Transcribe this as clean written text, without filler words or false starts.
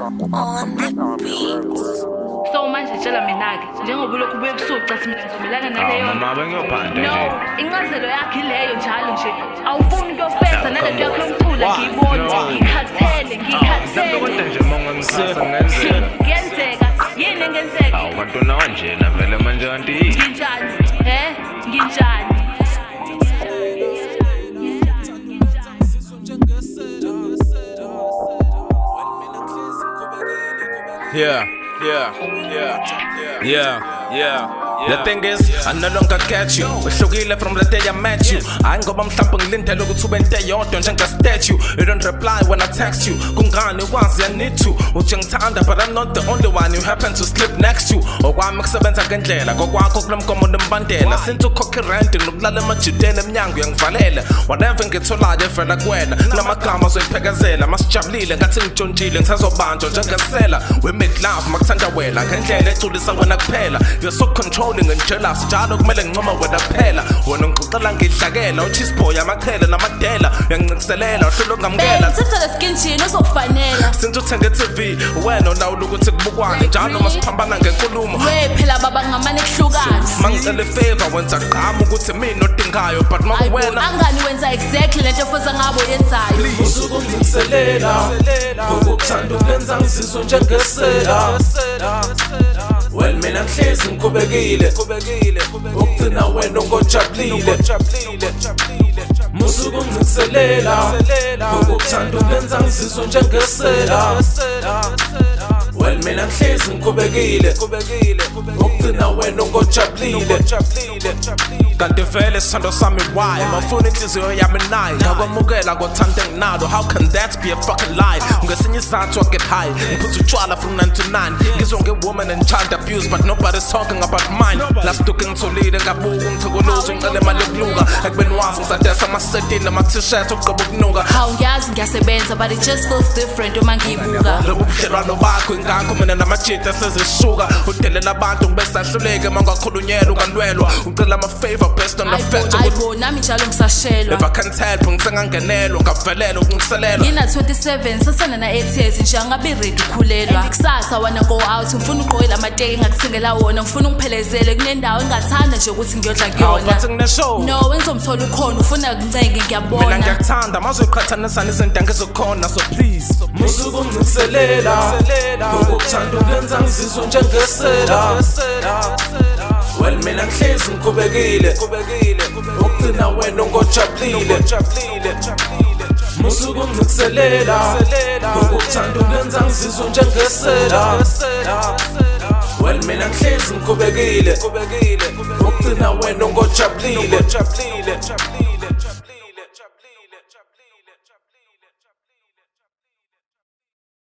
On the beat. So manje tshela mina-ke, njengoba ulokhu ubuye kusuca thi mina ngivumelana naleyo. Mama, bengiyophanda No, nje. Incazelo yakho ileyo njalo nje. Awufuni ukuyofesa nalento yakho yomculo, ngiyibona. Ngikhathele, Mhlawumbe kodwa ngikhathele. Nje uma ungangixhasa kungenzeka. Kuyenzeka yini engenzeka? Hawu, kanti unawanjena vele manje, kanti yini? Nginjani, he? Nginjani? Yeah. The thing is, I no longer get you. Wehlukile from the day I met you. Hayi ngoba mhlawumbe ngilindele ukuthi ube into eyodwa njenge-statue. You don't reply when I text you. Kungani ukwazi I need to? Uthi ngithanda, but I'm not the only one you happen to sleep next to. Okwami kusebenza ngendlela, kokwakho kulomgomo nembandela. Since ukhokha irent nokulala emajiteni emnyango uyangivalela. Whatever ngitholayo evela kuwena. Kulamagama ozoyiphekezela, masijabulile ngathi ngitshontshile ngisazobanjwa njengesela. We make love makuthanda wena ngendlela egculisa wena kuphela. You're so controlling and jealous. Njalo kumele ngincoma wena kuphela. Wena ungixoxela ngidlakela, ucheese boy amaqhele namadela. Uyangincikiselela, uhlelo ongamukela. Thatha le skin nje uzokufanela. Since uthenge TV, wena olawula ukuthi kubukwane. Njalo masiphambana ngenkulumo. We phela baba, ngamane kuhlukana. Mangicela ifavor wenza gqama ukuthi mina odingayo, but Hayibo, makuwena angani wenza exactly lento ofuza ngabo yenzayo. Usukungiselela ngokuthanda ungenza ngizizwe njengesela. Well, mina ngihlezi ngikhubekile ukugcina wena ungojabulile. Musukungiselela ngokuthanda ungenza ngizizwe njengesela. Well, mina ngihlezi ngikhubekile ukugcina wena ungojabulile. Kanti vele sithando sami, why mafuna inhliziyo yami nayi ngakwamukela ngothando enginalo? How can that be a fucking lie? Ngesinye isizathu I get high, ngiphuza utshwala from 9 to 9. Ngizwa nge-woman and child abuse, but nobody's talking about mine. Last week ngitholile ngabuka ungithokoloza, ngicela imali yokuluka ekubeni wazi ngisadesa amasetini nama-t-shirt ugqoba ukunuka. Hawu, ngiyazi ngiyasebenza, but it just feels different uma ngiyibuka. Lobu budlelwano bakho, ingakho mina namajita sezisuka. Udelela abantu ngibe sahluleke uma ungakhulunyelwa, ungalwelwa, ucela ama-favor based on the fact ukuthi Hayibo, nami njalo ngisashelwa. If I can't help, ngisengangenelwa ngavelelwa ukungiselela. Ngina 27, sasana na 8 years nje, angabe ready ukhulelwa. And kusasa wanna go out, ngifuna ugqoke lamateki engakuthengela wona, ngifuna ungiphelezele kunendawo engathanda nje ukuthi ngiyodla Hawu, kuyona. but ngine-show. No, engizomthola ukhona, ufuna kuncenge, Mina ngiyabona. ngiyakuthanda, mazoyiqhathanisa nezinto angizokhona, so please. Musukungiselela ngokuthanda ungenza ngizizwe njengesela. Well, mina ngihlezi ngikhubekile ukugcina wena ungojabulile. Musukungiselela ngokuthanda ungenza ngizizwe njengesela. Well, mina ngihlezi ngikhubekile ukugcina wena ungojabulile.